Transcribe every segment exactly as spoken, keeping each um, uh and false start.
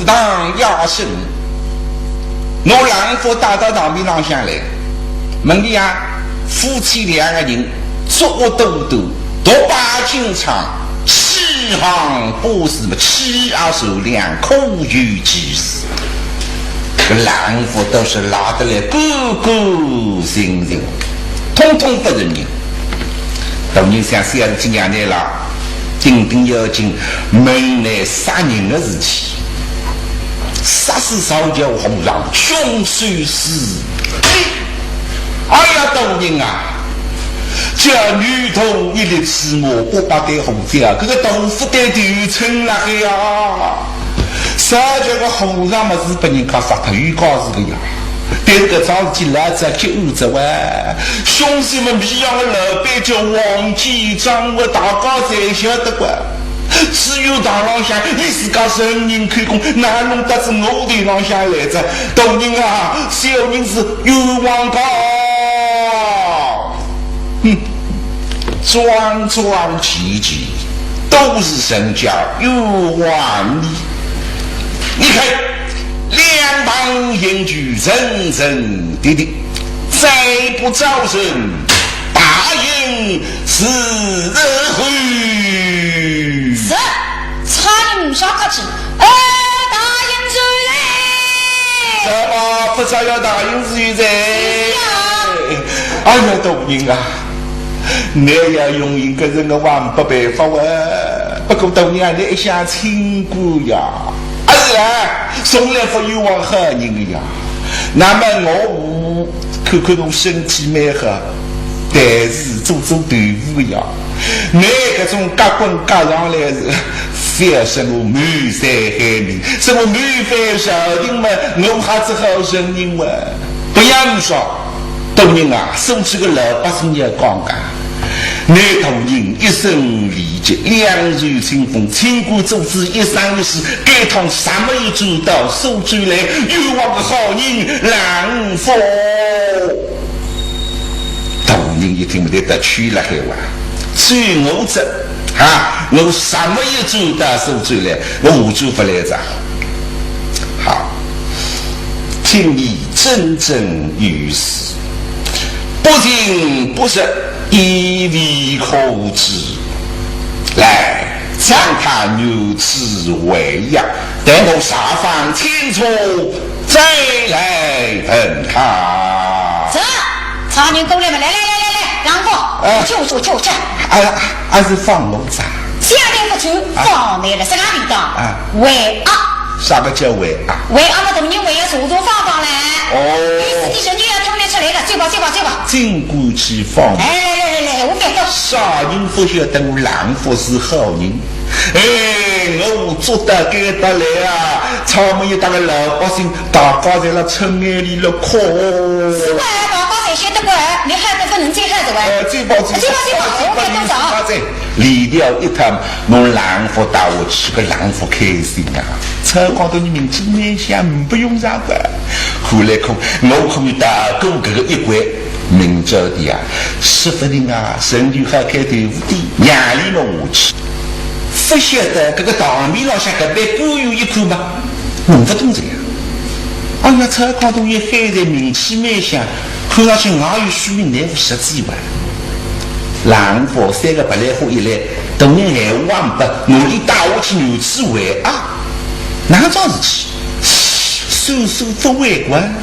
当夜深，拿郎夫带到堂面浪向来，问伊啊，夫妻两个人作恶多端，独霸情场，欺行霸市么，欺压善良，可有其事。搿郎夫倒是赖得来干干净净，统统勿承认。大人想，小事体让伊来，顶顶要紧，门内杀人的事体。 杀死少教和尚，凶手是你。哎呀，大人啊，叫女童一力之母，不把对后家，搿个豆腐对头寸了海呀。少教个和尚么是拨人家杀脱，有家是个呀。但是搿桩事体老早结案哉哇，凶手么迷样个老板叫王继章，我大家侪晓得个。 只有堂浪向，伊自家承认口供，哪弄得仔我头浪向来哉？大人啊，小人是冤枉个。哼，桩桩件件，都是人家冤枉你。你看，两旁刑具层层 弟弟，再不招认，大刑伺候。是，差人勿少客气，呃，大刑伺候。怎么不招要大刑伺候哉？是呀。哎呀，大人啊，你要用刑个人个话，没办法哇。不过大人啊，你一向清官呀。啊，是啊，从来不冤枉好人个呀。 那么我看看侬身体蛮好，但是做做豆腐个呀，侬搿种夹棍夹上来是，覅说我谋财害命，说我谋反朝廷嘛，我还只好承认哇。不要说，大人啊，苏州个老百姓也讲讲， 侬大人一生廉洁，两袖清风，清官做仔一生一世，该趟啥没有做到苏州来，冤枉个好人郎夫。大人一听，没得得去了，还哇，追我这啊，我啥没有做到苏州来，我做不来着。好，听你真正有事。 不情不识，亦未可知。来，将他女子回呀，待我查访清楚，再来问他。走，差人过来嘛，来来来来来，郎夫，哎。去去去去。哎呀，还是放我走。下令不去，啊。放你了，啥个味道？啊。为啊。啥个叫为啊？为啊嘛，等于为要坐坐放放嘞。哦。意思你人就要听得出来了，走吧走吧走吧。尽管去放。哎，来来来来，我别动。啥人不晓得我郎夫是好人？哎，我做到该搭来啊，草木一搭个老百姓，大家侪辣春眼里了哭。是啊，大家侪晓得个，你害得不能再害得哇。呃，走吧走吧，走吧走吧，我别动手啊。走吧走吧。 链条一脱，侬郎夫带我去，个郎夫开心啊！蔡康永，你名气蛮响，不用上班。后来可，我可以带过搿个一关，明朝的啊，说不定啊，陈秀好开豆腐店，娘里么下去。不晓得搿个堂面浪向搿班官员一看嘛，弄不懂这样。哎呀，蔡康永也海在名气蛮响，看上去外有虚名，内无实际吧。 郎夫三个白来货一来，大人闲话也没得，我哩带我去女子会啊，哪桩事体？叔叔不会管，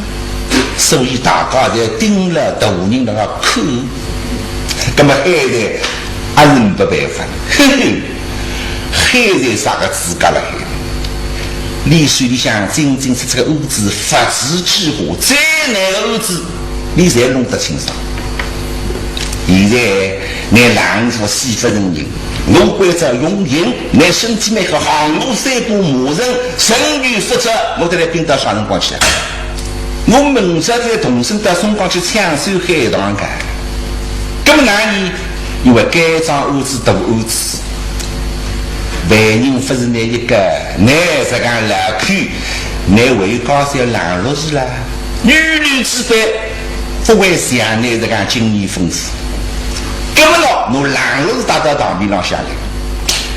所以大家侪盯牢大人辣辣看。葛么海在还是没办法，嘿嘿，海在啥个资格了海？历史里向真正是这个案子发子之火，最难案子。 你侪弄得清爽。现在拿郎夫死勿承认，我关照用刑，拿身体蛮好，行路三步骂人，人有失责，我得来盯到啥辰光去啊？我明朝再动身到松江去抢修海塘个。葛么哪能？因为该桩案子大案子，犯人勿是拿一个，拿实梗老口，拿还有介少郎六字啦。 女流之辈，勿会像你这样经验丰富。葛么咯，拿郎六字带到堂面浪向来，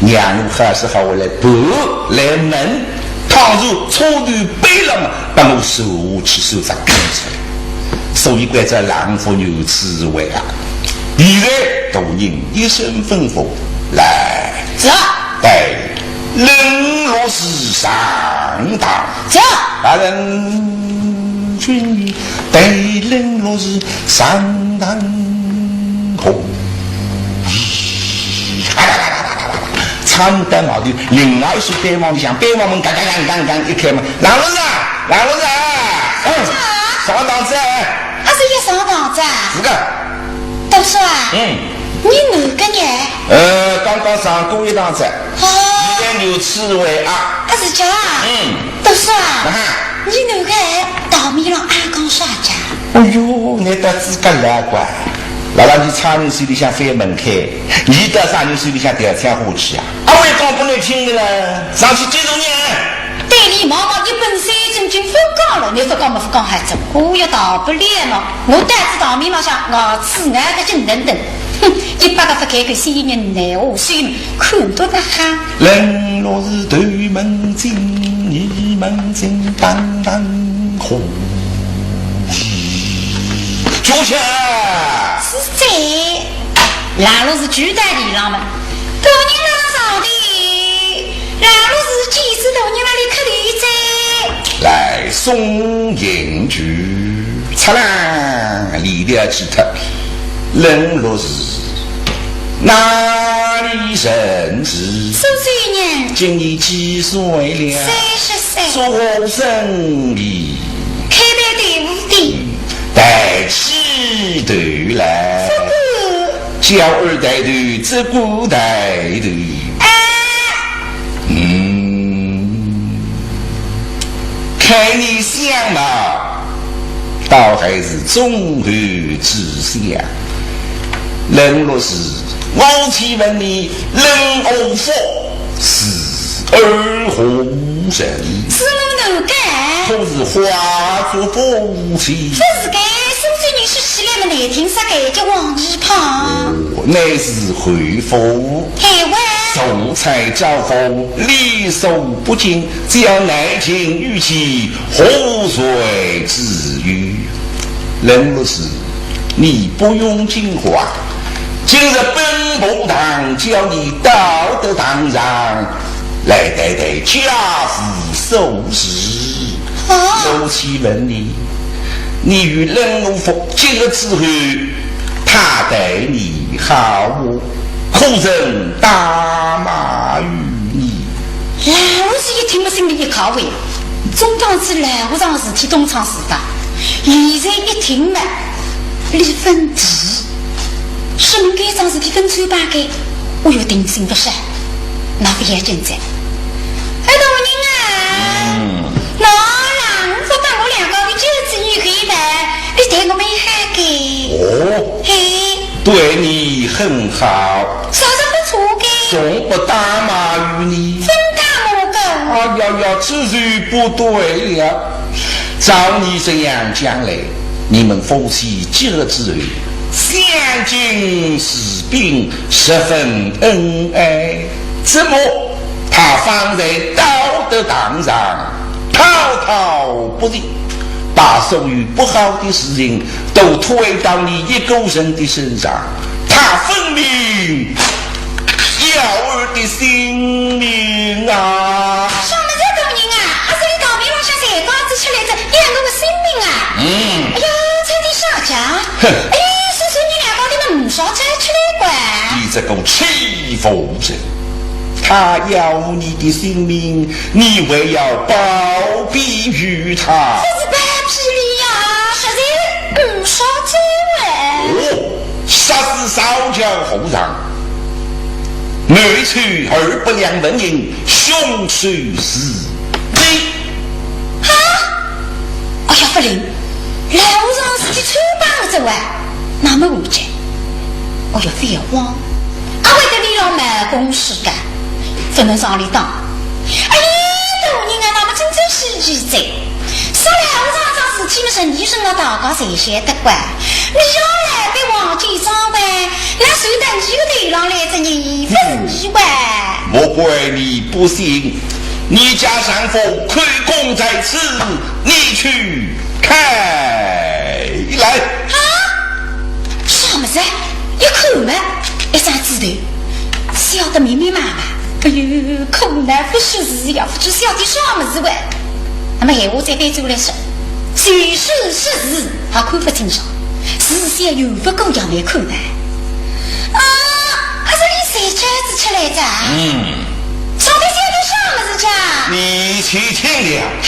让我好说好话来盘来问，讨当然，车头背了嘛，把我手下去手才赶出来。所以关照郎中有此为啊。现在大人一声吩咐，来。是。带冷落寺上堂。是。大人遵命，带冷落寺上堂。吼。咦，嚓啦啦啦啦啦啦，唱得毛头，另外一首班房里向，班房门嘎嘎嘎嘎嘎一开嘛，郎中啊，郎中啊，嗯，上堂子啊。阿是要上堂子啊？是个。读书啊？嗯。你哪个呢？呃，刚刚上过一堂子。哦。现在有此为啊。阿是叫啊？嗯。读书啊？啊哈。你哪个大面浪阿讲啥家？哎哟，你到自家来怪。 辣辣你差人手里向翻门槛，你到啥人手里向调枪花去啊？阿会讲拨侬听个啦，上去追逐呢。对你毛毛一本三正经勿讲了，你勿讲么勿讲还走，我要逃勿了了。我到仔大面浪向，牙齿咬个紧腾腾，哼，一百个勿开口，仙人难下手，看得那哈。冷落寺头门进，二门进，当当红。 坐下。是哉，冷落寺跪在地浪嘛，大人辣上头，冷落寺见仔大人辣里磕头哉。来，送行去，嚓啦，礼调去脱。冷落寺，哪里人氏？苏州人。今年几岁了？三十岁。作何生理？ 开办队伍的。抬起头来。这个。娇儿抬头，这个抬头。哎。嗯。看你相貌，倒还是忠厚之相。冷落寺，我且问你，冷落寺是 而何人？是我哪个？可是花烛夫妻？不是个，苏州人说起来么难听煞个，叫王二胖。哦，乃是侯府。嘿喂。秀才招夫，礼数不尽，只要难尽于期，何罪之有？冷落寺，你不用惊慌，今日本部堂叫你到得堂上， 来谈谈家父苏氏。啊？我且问你，你与冷落寺结了之后，他待你好么？可曾打骂于你？冷落寺一听么心里一靠喂，总当仔冷落寺事体东窗事发，现在一听么，立分地。 说明该桩事体朆穿帮个，我有定心勿是？那勿要紧哉。哎，大人啊，嗯。喏，冷落寺把我两家头叫仔以后嘛，你对我蛮好个。哦。嘿。对你很好。啥啥勿错个？从不打骂于你。朆打骂个。哎呀呀，这就不对了。照你这样讲来， 你们夫妻结了之后，相敬如宾，十分恩爱，怎么他方才到得堂上，滔滔不绝，把所有不好的事情都推到你一个人的身上？他分明要儿的性命啊！什么叫大人啊？阿是你大面浪向才讲仔出来哉，要我个性命啊？嗯。哎呀， 这个啥家？哼。哎，是说你两家头么没啥再出来过？你这个欺负人，他要你的性命，你还要包庇于他？这是包庇哩呀，实在没啥再喂。哦，杀死少教和尚，谋取二百两纹银，凶手是你。啊？哎呀，不灵！ 老和尚是去穿帮了这位，那么我讲，哦哟，勿要慌，阿会得伊拉卖公事个，勿能上里当。哎，大人啊，那么真正是奇哉。说老和尚桩事体么，实际上大家侪晓得个。你要来被王建章个，那谁得你个头上来着呢？勿是你个。莫怪你不信，你家丈夫口供在此，你去看来。啊？啥物事？一看嘛，一张纸头，写得密密麻麻。哎呦，可能勿识字呀，勿知写的啥物事喂。那么闲话再翻转来说，就是识字也看勿清爽，字写又勿过样来看呢。啊，还是你谁家子出来的啊？嗯。 上头写的啥物事介？你且听了。嗨。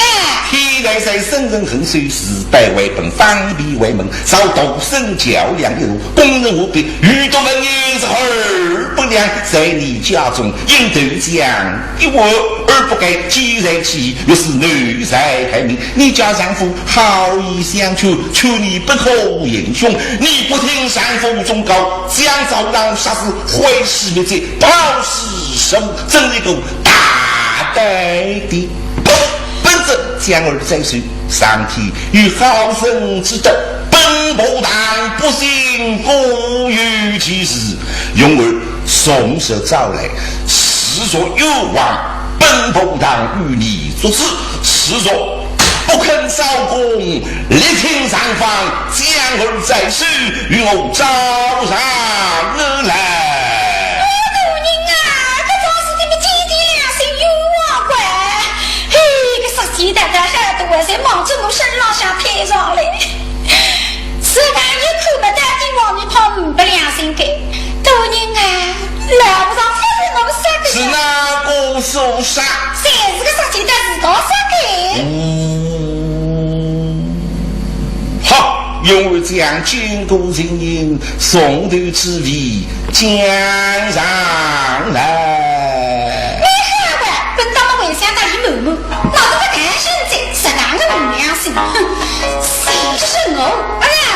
天台山圣人横首，时代为本，方便为门，朝大圣桥梁一路，功能无比，遇到门人是耳不良，在你家中应头讲一问，而不该既然起，又是奴才害命。你家丈夫好意相劝，劝你不可行凶，你不听丈夫忠告，将赵朗杀死，毁尸灭迹，抛尸 什么真一个大胆的？不，本座将而再说，上天有好生之德，本部堂不信古有其事，容我从实招来，是若有枉，本部堂与你作主，是若不肯招供， 立请上方，将而再说，与我招上而来。哎，大人啊，搿桩事体么，天地良心冤枉怪。嘿，搿杀鸡担担还多，侪望仔我身浪向推上来。实梗一看么，到底王二胖呒不良心个。大人啊，老和尚勿是我杀个呀。是哪个所杀？侪是个杀鸡担自家杀个。嗯。 好，容我将经过情形从头至尾讲上来。你看看，本当么回想到伊满满，老子勿甘心哉，实梗个呒良心，哼，谁是我？哎呀，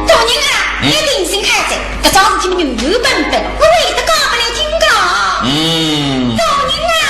大人啊，嗯？你定心好哉，搿桩事体原原本本，我会得讲拨你听个。嗯。大人啊！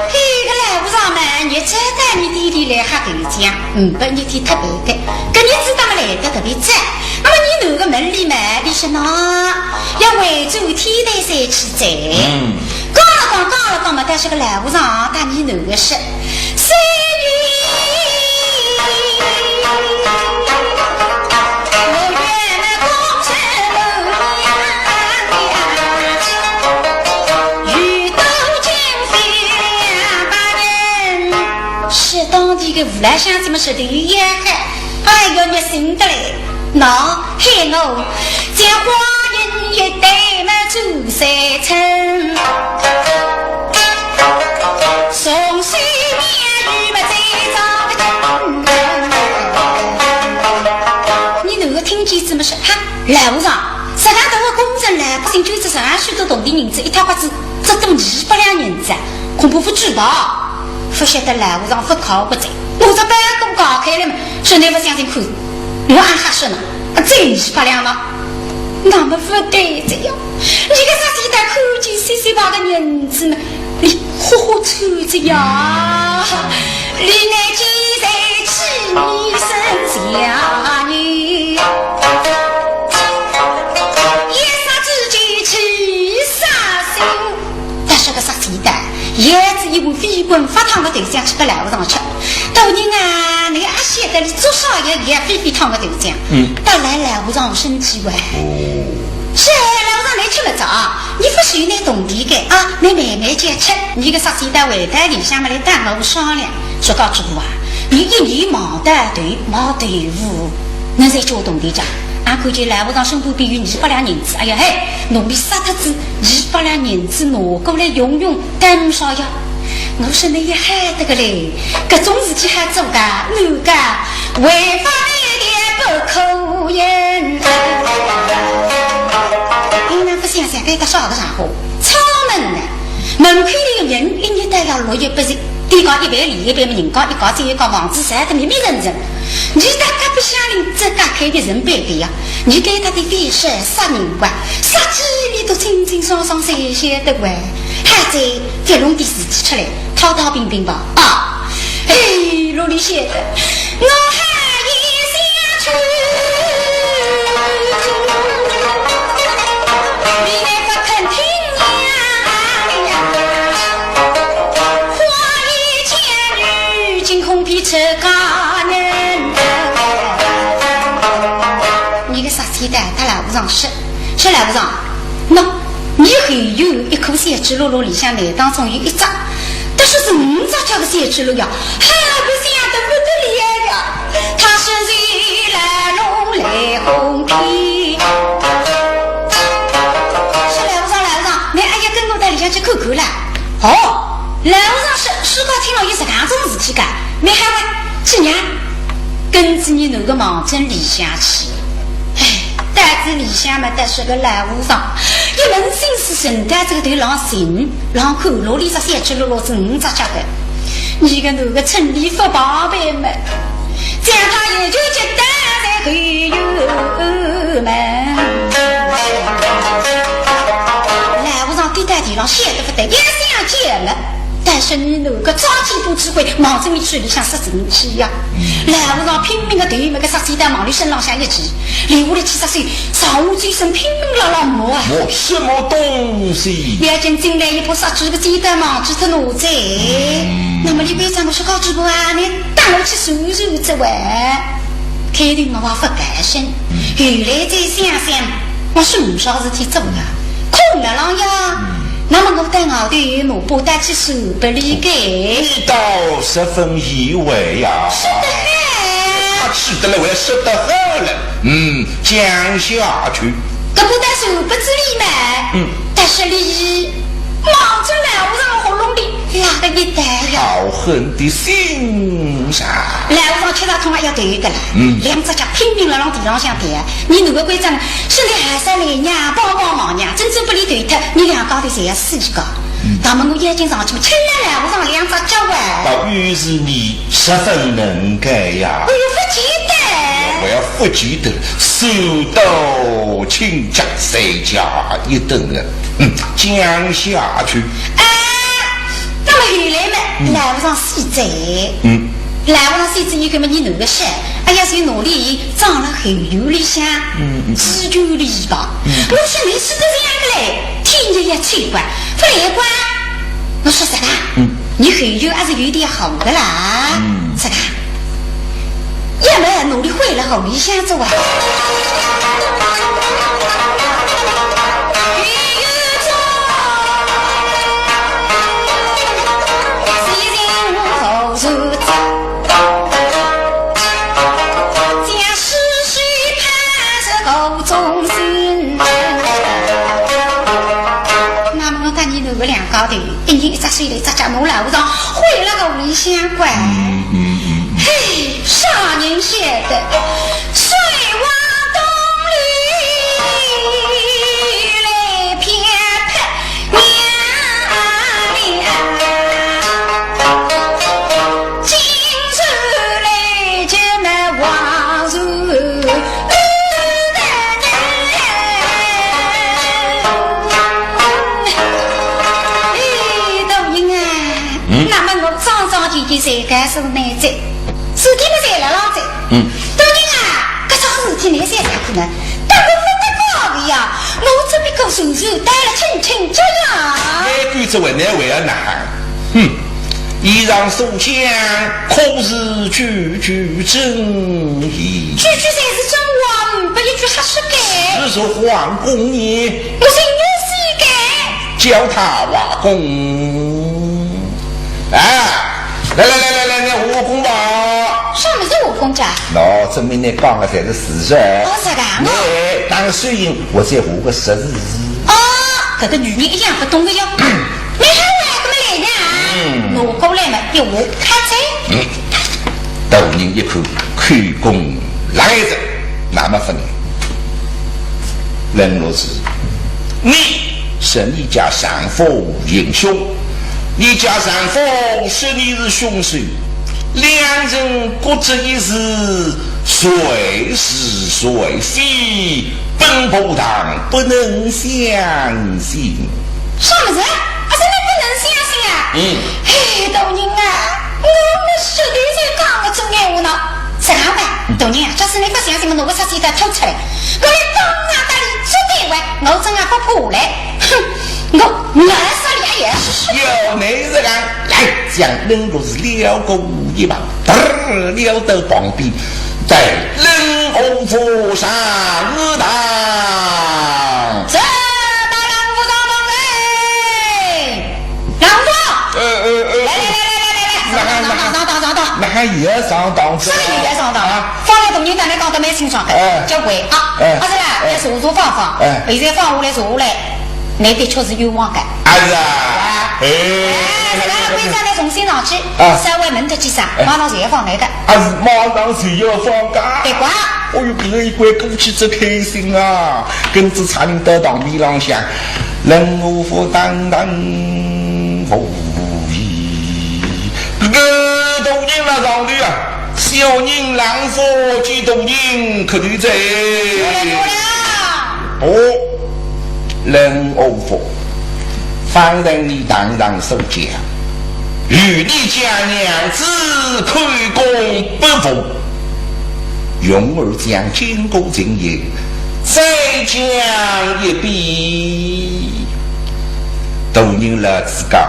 嘿，搿老和尚嘛，日脚到日地里来瞎投江，呒不日天忒白个，搿日子倒么来得特别早。那么伲男个门里嘛，俚说喏，要回转天台山去哉。嗯。讲了讲，讲了讲嘛，但是搿老和尚搭伲男个说， 是当地个父老乡亲们说的有呀，哎哟，热心得嘞。喏，喊我将花人一对么做三春，从西面与么再找个亲。伲男个听见仔么说，哈，老和尚，实梗大个功臣，老百姓捐仔实梗许多铜钿银子，一塌刮子只多二百两银子啊，恐怕勿止吧。 勿晓得老和尚勿靠勿哉，拿只包裹解开来嘛，说倷勿相信看，我暗瞎说呢，啊，真二百两吗？那么勿对哉呀，伲个啥体大看见三四百个银子嘛，俚豁豁穿哉呀，俚乃几岁起你身下女，一霎之间起杀心。 但是个啥体大，也只因为飞滚发烫个头香吃得来勿上去。大人啊，倷阿晓得俚做啥要也飞飞烫个头香？嗯。到来老和尚身体喂。哦。是，老和尚倷吃勿着，伲勿收倷铜钿个啊，倷慢慢叫吃，伲个啥体大回到里向么来搭我商量。说告诉我啊，伲一年忙到头，忙到头。 倷再叫铜钿讲，俺看见老和尚身边边有二百两银子，哎呀嘿，侬比杀脱仔二百两银子拿过来用用，当然少呀。我说倷也害得个嘞，搿种事体还做个，侬讲，违法的也不可言。哎，那不想想，该搭啥个场化？敲门呢？门口里个人一日到夜络绎不绝，天光一爿连一爿么人家一家再一家，房子晒得密密层层。你到隔壁乡邻，这家开的人板板呀，你该搭的地势啥人管？啥机里都清清爽爽，侪晓得管。还在这弄点事体出来，讨讨平平吧。啊，嘿，啰里晓得。 我还已想去，你们不肯听呀。话已讲尽，恐怕出家人。你个杀鸡蛋，他老和尚说，说老和尚，喏，你后院一棵小鸡篓篓里向呢，当中有一只，但是是五只脚个小鸡篓呀，还不像得不得了呀。 他是谁来弄来哄骗？是老和尚，老和尚，倷阿要跟我到里向去看看啦。哦，老和尚是，是个听了有实梗种事体个，倷还会去呀？跟仔伲男个望准里向去。哎，到仔里向嘛，倒是个老和尚，一门心思沉到这个头浪寻，浪看，篓里只小鸡篓篓是五只脚个。 伲个男个趁俚勿防备么，将他也就接到在后院门。老和尚跌到地浪，晓得勿得，也想叫么，但是伲男个抓紧把机会，望准俚嘴里向塞进去呀。老和尚拼命个对么个杀鸡蛋往俚身浪向一系，俚下来去杀手，上下周身拼命辣辣摸啊。摸什么东西？ 要紧进来一把杀猪个鸡蛋望仔仔拿仔。那么俚关照我说：“高主婆啊，倷搭我去收收仔喂。”开头我还勿高兴，后来再想想，我是没啥事体做呀，空了浪呀。那么我到外头有木把刀去收拨俚个。你倒十分意外呀。是的嗨。客气得来，我要说得好了。嗯，讲下去。 搿把刀收拨仔俚嘛，嗯。但是俚望准老和尚喉咙里拉个一刀呀。好狠的心肠。老和尚吃着痛啊要头个了，嗯。两只脚拼命辣浪地浪向弹，伲男个关照，兄弟还是来呀，帮帮忙呀，真正拨俚头脱，伲两家头侪要死个。嗯。那么我眼睛上去嘛，吃了老和尚两只脚啊。倒又是你十分能干呀。哎呦，勿见得。 我要勿见得，手到擒拿，罪加一等啊。嗯，讲下去。哎，那么后来嘛，嗯。老和尚死哉。嗯。老和尚死哉以后嘛，伲男个说，哎呀，就拿俚葬辣后院里向，嗯，嗯。祭奠俚吧。嗯。我说倷说得像个嘞，天也要吹光，勿来光。我说啥个？嗯。伲后院还是有点好个啦。嗯。啥个？ 要么拿俚毁了后里向走啊。那么我搭伲男个两家头，一人一只手头，一只脚，拿老和尚毁了后里向关。嗯，嗯，嗯，嗯。嘿， 啥人晓得，水往东流来漂泊，娘啊娘，今日来这么望船。哎，大人啊，嗯？那么我桩桩件件侪告诉倷哉。 事体么侪辣浪哉。嗯。大人啊，搿桩事体倷想想看呢，大家勿得了个呀，我这边个船船带了清清脚呀。倷管这为难为啊呐？哼，以上所讲，可是句句真言。句句侪是真话，呒不一句瞎说个。实属皇宫言。我信倷是个。叫他画供。 哎，来来来来来，倷画供吧。啥物事画供家？喏，证明倷讲个侪是事实。哦，啥个啊？倷当个水印，我再画个十字。哦，搿个女人一样勿懂个哟。倷还会搿么来呢？嗯。拿过来嘛，一画，咔嚓。嗯。大人一看，口供来哉。那么分你，冷落是，你是你家丈夫行凶，你家丈夫说你是凶手，两人各执一词，谁是谁非，本部堂不能相信。啥物事？啊，是你不能相信啊？嗯。嘿，大人啊，我们绝对是讲个真闲话呢。这样吧，大人啊，假使你不相信么，我把事体都吐出来，我来当场搭你做对话，我真啊不怕嘞。哼，我，我来说你也是。有你这个，来，将冷落是撩过一旁，嘚儿撩到旁边，带冷落府上堂。这把冷落府上堂哎，冷落府。呃，呃，呃，来，来，来，来，来，来，上堂，上堂，上堂，上堂。那还也上堂？啥个也上堂？啊？方才大人刚才讲得蛮清爽个，哎。叫回啊，哎。啊是啦，哎。要坐坐放放，哎。现在放下来坐下来，你的确是冤枉个。啊是啊。啊。哎。哎，这个规则呢，重新上去，啊。稍微慢点几声，哎。马上就要放来个。啊是马上就要放个。对个。哦哟，搿个一关过去真开心啊，跟仔差人到堂面浪向，冷落府堂堂无疑。搿个大人辣上头啊，小人冷落府见大人可头哉。哦，冷落府，方才你堂上所讲，与你家娘子口供不符，容我将经过情形再讲一遍。大人辣自家，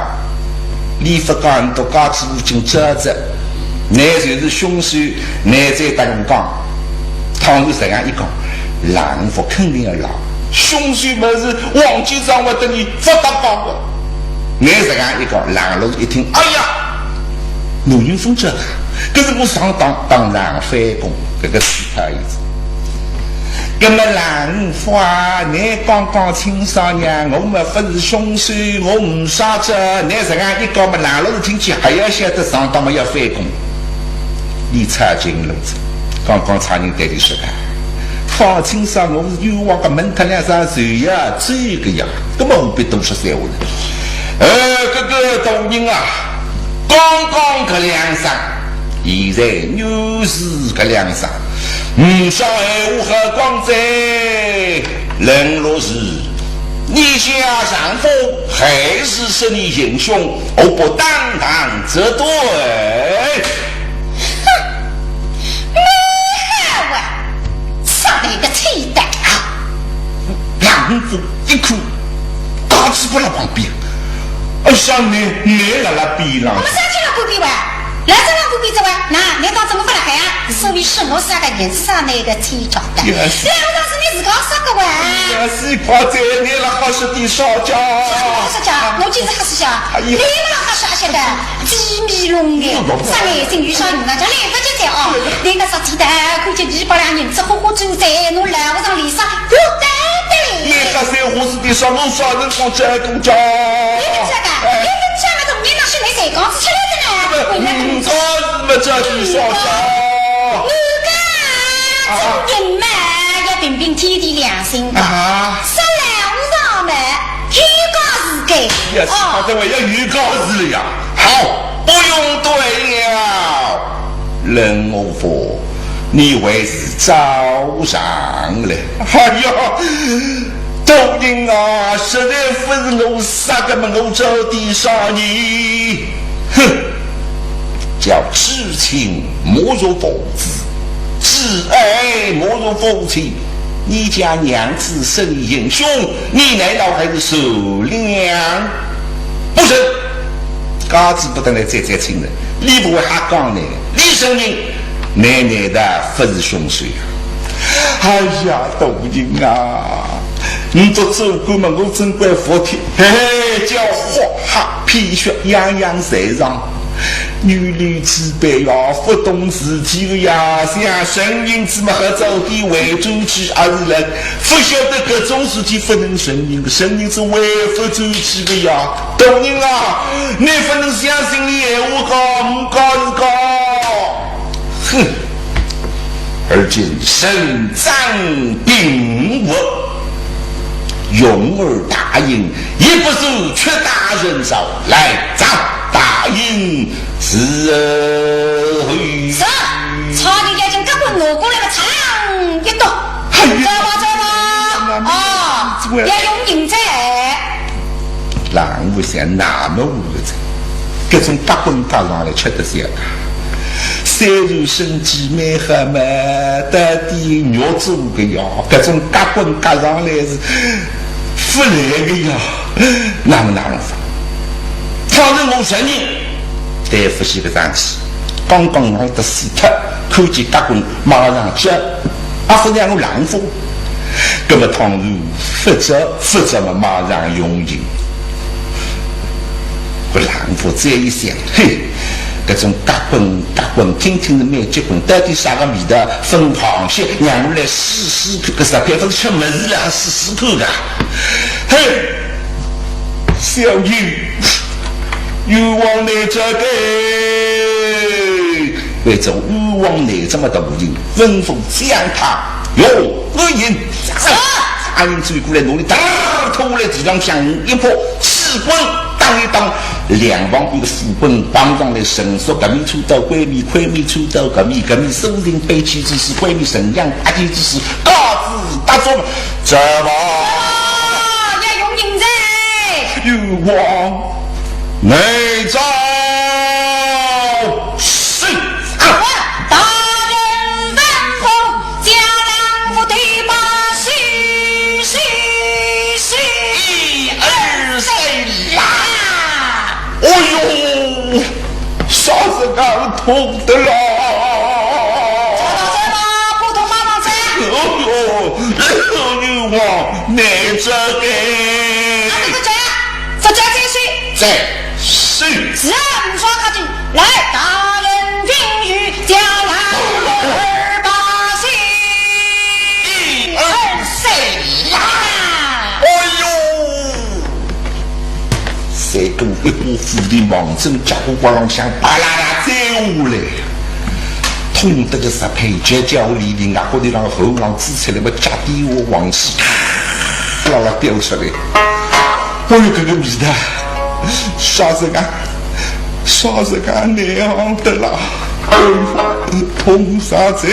你勿讲，倷家主已经招着，倷就是凶手，倷再搭我讲，倘若实梗一讲，冷落府肯定要闹。凶手么是王继昌，我搭倷勿搭界个。倷实梗一讲，冷落府一听，哎呀，男人疯子啊，搿是我上当，当场翻供，搿个是他意思。 那么冷落府啊，倷讲讲清爽呀，我么勿是凶手，我呒啥子，倷实梗一讲么，冷落府听见还要晓得上当么要翻供。倷差劲了，刚刚差人对倷说个，讲清爽，我是冤枉个，问脱两声罪呀，这个呀，根本何必多说三话呢？呃，搿个大人啊，刚刚搿两声，现在又是搿两声， 呒啥闲话好讲哉，冷落是，你家丈夫还是说你行凶，何不当堂折断？哼，你好啊，上来个气胆啊！冷落一看，家主勿辣旁边，哎呀，倷，倷辣辣边浪。我们三个人不比哇？ 来，这样不比这位，那你当怎么不来呀？所以是我是那个人上那个气场的。也是。对，我当时你自家说个哇。也是，快点，你辣好说点啥讲？啥个好说讲？我就是好说讲。哎呀。你们辣好说些个，鸡米弄的，啥眼睛有啥用啊？叫来不及讲哦。人家说鸡蛋，看见一百两银子，呼呼走在，侬来不上脸上，不得了。你还说我是地上，我啥辰光再讲讲？你们这个，哎。你们这个童年那是没谁讲是出来的呢？ 嗯，搿是么叫地上讲。你讲，做人嘛，要凭凭天地良心讲。啊。说老实话嘛，有家自家。也是，哦。反正我要有家自了呀。好，不用对了。冷落府，你还是招上了。哎呀，大人啊，实在不是我杀个么，我招点啥呢？ 哼，叫至亲莫若父子，至爱莫若父亲。你家娘子说你行凶，你难道还是善良？不是，家主不得来再再亲了，你不会瞎讲呢？你承认，你难道不是凶手呀？哎呀，大人啊，你做主公嘛，我真怪服帖。嘿嘿，叫火哈 皮血样样侪上。女流之辈呀，不懂事体的呀，像承认子嘛，还早点回转去，还是来，不晓得搿种事体不能承认，承认子回不转去的呀。大人啊，你不能相信你闲话讲，唔讲是讲。哼。而今圣旨并无，容尔大营，一不如去打人潮。来，走，大营伺候。是。差点要将夹棍拿过来了，嚓啷一剁。哎呀，走吧，走吧。啊，要用刑哉。 狼勿像那么无知，搿种夹棍夹上来吃得消。虽然身体蛮好嘛，到底肉做个呀，搿种夹棍夹上来是勿来个呀，那么哪能法？倘若我承认，对勿起个上司，刚刚我得死脱，看见夹棍马上吃，啊，勿让我狼夫。 那么倘若勿着，勿着么马上用刑。搿狼夫再一想，嘿，搿种夹棍夹棍，听听是蛮结棍，到底啥个味道？分螃蟹，让我来试试看，搿啥偏勿是吃物事了，还试试看个？嘿，小人，冤枉难招个。 为着冤枉难招么大人，吩咐将他用刑。是。阿英追过来，拿伊打拖下来地浪向一拍，气棍打一打，两旁边个副本绑上来，绳索搿面抽到拐面，拐面抽到搿面，搿面手绳背起之时，拐面绳样搭起之时，架子搭住，走吧。哦，要用刑哉。冤枉 难招。是。啊，大人吩咐，将狼夫对把，是，是，是。一二三，拉！哎呦，啥人家痛得了？走吧，走吧，普通妈妈噻。哎呦，冤枉难招个。啊，这个这样，这这这是。 在手。是啊，你说客气。来，大人允许，将狼二把，一二三，拉！哎呦！三个一把斧头望准脚骨瓜浪向啪啦啦斩下来，痛得个十倍尖叫连连，额角头浪喉咙支出来么，脚底下黄水啦啦掉出来。 哎呦，搿个味道，啥人家，啥人家难熬得啦？哎呦，痛煞哉！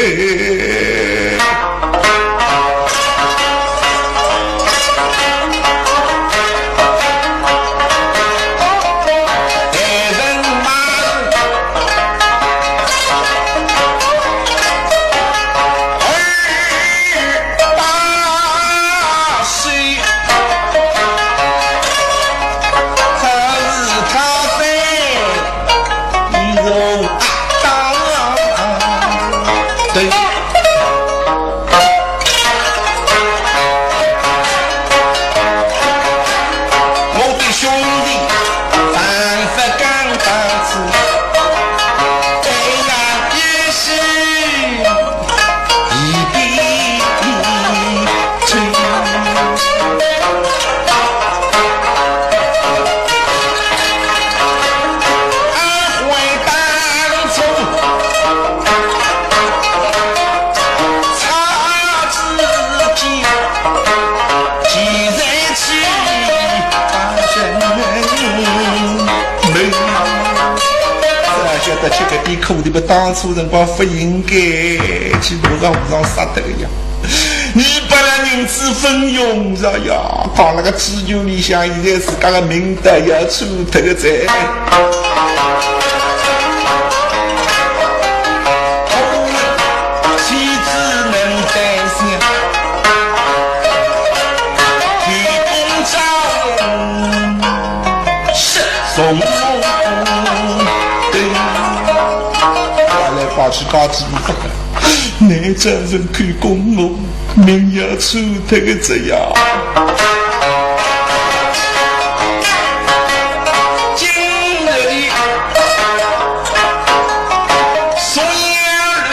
晓得吃搿点苦头么，当初辰光勿应该去把和尚杀脱个呀。二百两银子勿用着呀，放辣个猪圈里向，现在自家个命都要出脱个哉。妻子能担心，有功招人。 是，送我。对，刮来刮去刮仔勿得，难招人口供我，命要出脱个哉呀。今日里，送呀里，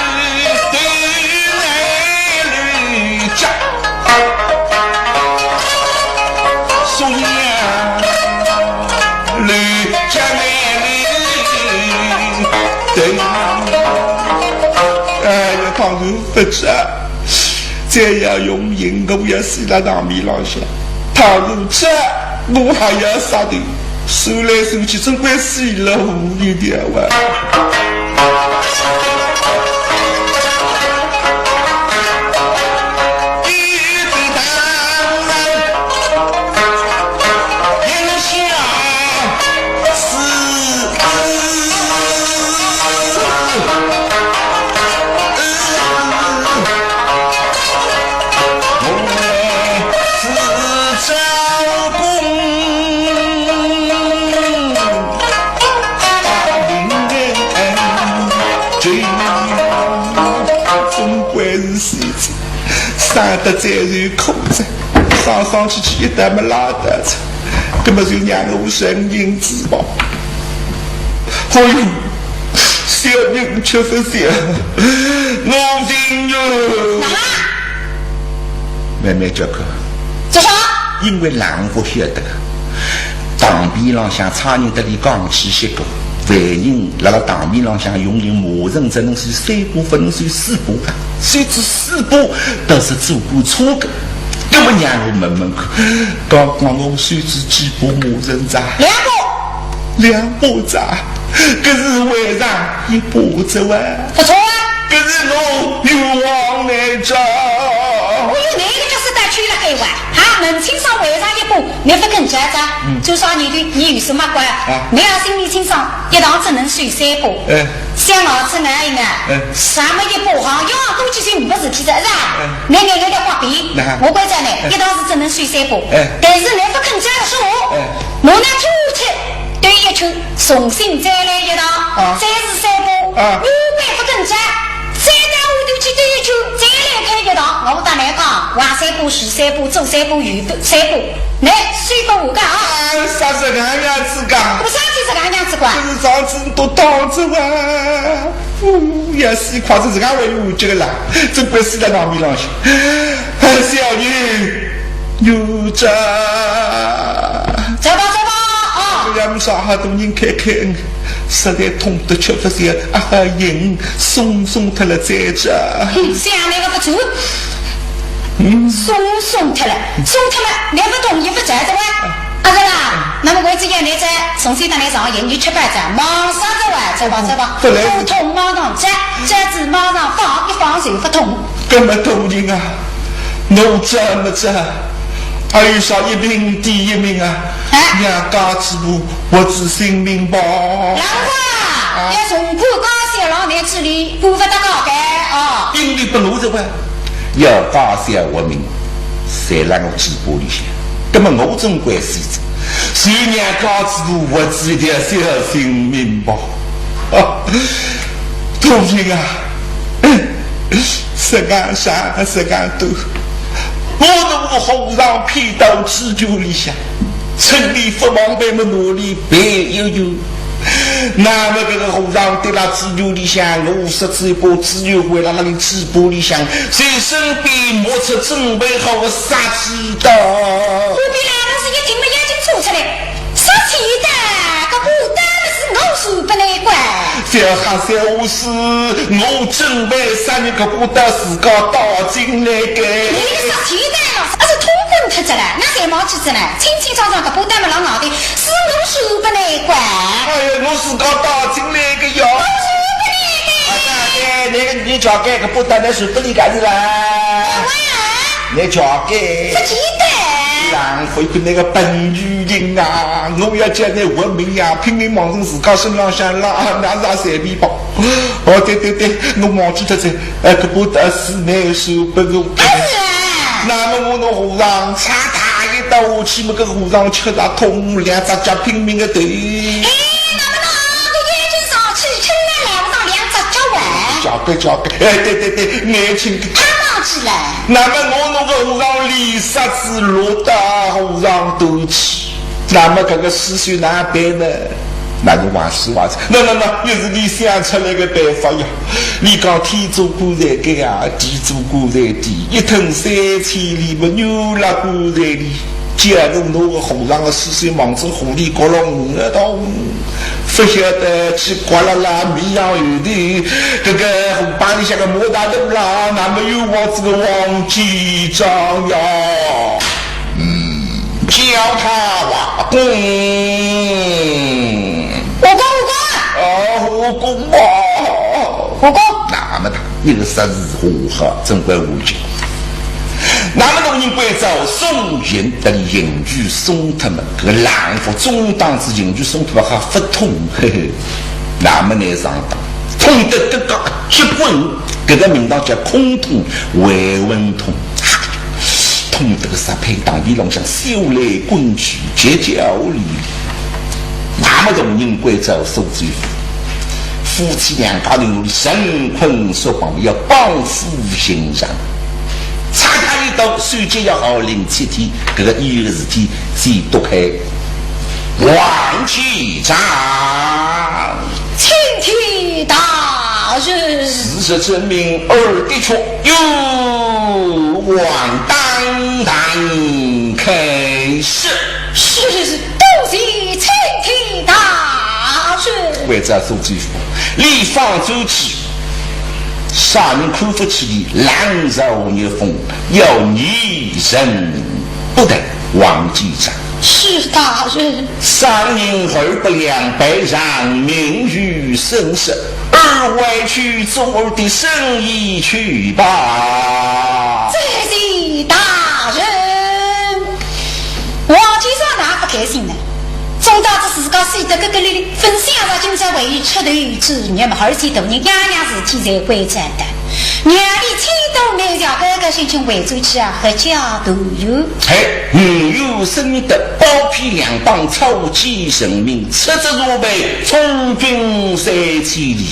对来里家。 所以啊，离家难离，对。哎呀，倘若勿着，再要用刑，我要死辣堂面浪向。倘若着，我还要杀头，算来算去，总归死了无一条啊。总归是死哉，生得再是苦哉，上上去去一搭么拉倒哉，搿么就让我人尽自保。哎哟，小人吃勿消，我病哟。慢慢叫讲。做啥？因为人勿晓得，堂边浪向差人搭俚讲起些个，犯人辣辣堂边浪向用刑，骂人只能算三把，勿能算四把个，算仔四把，倒是做官错个。那么让我问问看，刚刚我算仔几把骂人哉？两把。两把哉？搿是为啥一把哉哇？勿错啊。搿是我冤枉倷哉。哎哟，倷个就是打趣了该哇，哈，问清爽为啥一把，倷勿肯讲哉，嗯。做啥倷个，倷有啥么怪？啊。倷要心里清爽，一趟只能算三把。哎。像老子那样啊，哎。啥么一把好像要多几斤没事体哉，是吧？哎。倷眼眼个花边，那。我关照倷，哎。一趟是只能算三把。哎。但是倷勿肯讲个说话，哎。我拿出去兜一圈， 重新再来一趟，啊。再是三把，啊。又被勿肯讲，再到屋头去兜一圈，再来开一趟。我搭倷讲，横三把，竖三把，左三把，右三把，来，算拨我讲啊。啊，啥是搿样子讲？勿是就是搿样子讲。搿是上次都当着哇。哦，也是快是自家会有这个啦，真怪死辣堂面浪向。哎，小人，有这。走吧，走吧，啊。 搿样啥哈都人开开恩，实在痛得吃勿消，啊哈，人松松脱了再着。哼，想那个勿错。嗯。松松脱了，松脱了，倷勿动，倷勿着的哇。啊，是啦，那么为仔要倷再重新搭倷上演，倷吃饭着，马上着哇，走吧，走吧。勿来。勿痛马上着，着仔马上放，一放就勿痛。搿么大人啊，我着么着，还有啥一命抵一命啊？哎。让家主婆 活仔性命吧。老婆啊，啊。要从官高小老难处理，顾勿得搞该啊。因为拨我这个要家小活命，侪辣我嘴巴里向，那么我总归是，就让家主婆活仔一条小性命吧。啊，大人啊，实梗长，实梗短，我拿和尚骗到猪圈里向， 趁俚勿防备么拿俚骗一游。那么搿个和尚对辣猪圈里向，我说仔一把猪圈关辣辣俚嘴巴里向，随身边摸出准备好个杀猪刀。隔壁老头子一听么眼睛冲出来，杀猪刀，搿把刀是我传拨倷个。小黑小子，我准备杀人搿把刀自家带进来个。倷个杀猪刀嘛，还是通棍脱仔了，那才忘记仔呢。 清清爽爽搿把刀么辣外头，是我传拨倷个。哎呀，我自家带进来个呀。我传拨倷个。啊，对，那个你叫该搿把刀来传拨倷个是啦？喂，你叫该。勿记得。浪费个那个笨女人啊！我要叫你活命呀，拼命往人自家身浪向拉，那是也随便吧。哦，对对对，我忘记脱仔，哎，搿把刀是倷传拨我。哎呀！ 那么我拿和尚插他一刀下去么，搿和尚吃着痛，两只脚拼命个抖。哎，那么呢，搿眼睛上去，青眼两上两只脚啘。脚啘，脚啘，哎，对对对，眼睛。啊，忘记了。那么我拿个和尚连杀仔六刀，和尚断气。那么搿个尸首哪办呢？ 那个王师傅，那那那，也是你想出来个办法呀。你讲天做棺材盖啊，地做棺材底，一寸三千里么，牛拉棺材里，假如拿个和尚个尸首望仔河里掼落，我倒勿勿晓得去刮了啦，米上油的，搿个河浜里向个毛大头啦，那么又我这个王继章呀，嗯，叫他瓦工。武功，武功啊！哦，武功啊！武功。那么他一个杀字火哈，真怪无情。那么大人关照送人，等刑具送脱么，搿个狼府中当时刑具送脱么还勿痛，嘿嘿。那么呢上当，痛得搿个结棍，搿个名堂叫空痛，回魂痛。痛得个杀配当地浪向，手来滚去，结交里。那么大人关照苏州府，夫妻两家头神困索绑，要绑赴刑场。差他一刀，手脚要好，临七天，搿个一个事体，先剁开。王继章。请起大人。事实证明，尔的确有王，当堂开释。是，多谢请起大人。关照苏州府，你放转去，啥人看勿起你，冷嘲热讽，要你认不得。王继章。是，大人。赏银二百两，赔偿名誉损失，尔回去做尔的生意去吧。谢谢大人。王继章哪勿开心呢？总当是自家死得个个哩哩，勿想着今朝还有出头之日嘛，而且大人样样事体侪关照的。让伊千多万要高高兴兴回转去啊，合家团圆。嘿，五月十日的包庇两党，草菅人命，出则入备，充军三千里。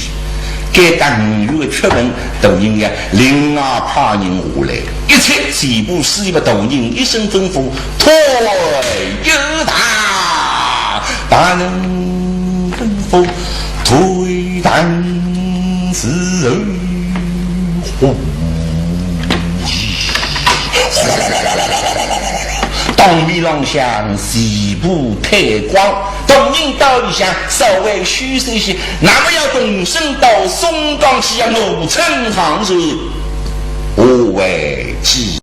该搭五月的缺文，大人呀，另外派人下来，一切全部是一个大人一声吩咐，退堂。大人吩咐，退堂伺候。当面浪向全部退光，大人到里向稍微休息歇，那么要动身到松江去，要我乘航船，何为之？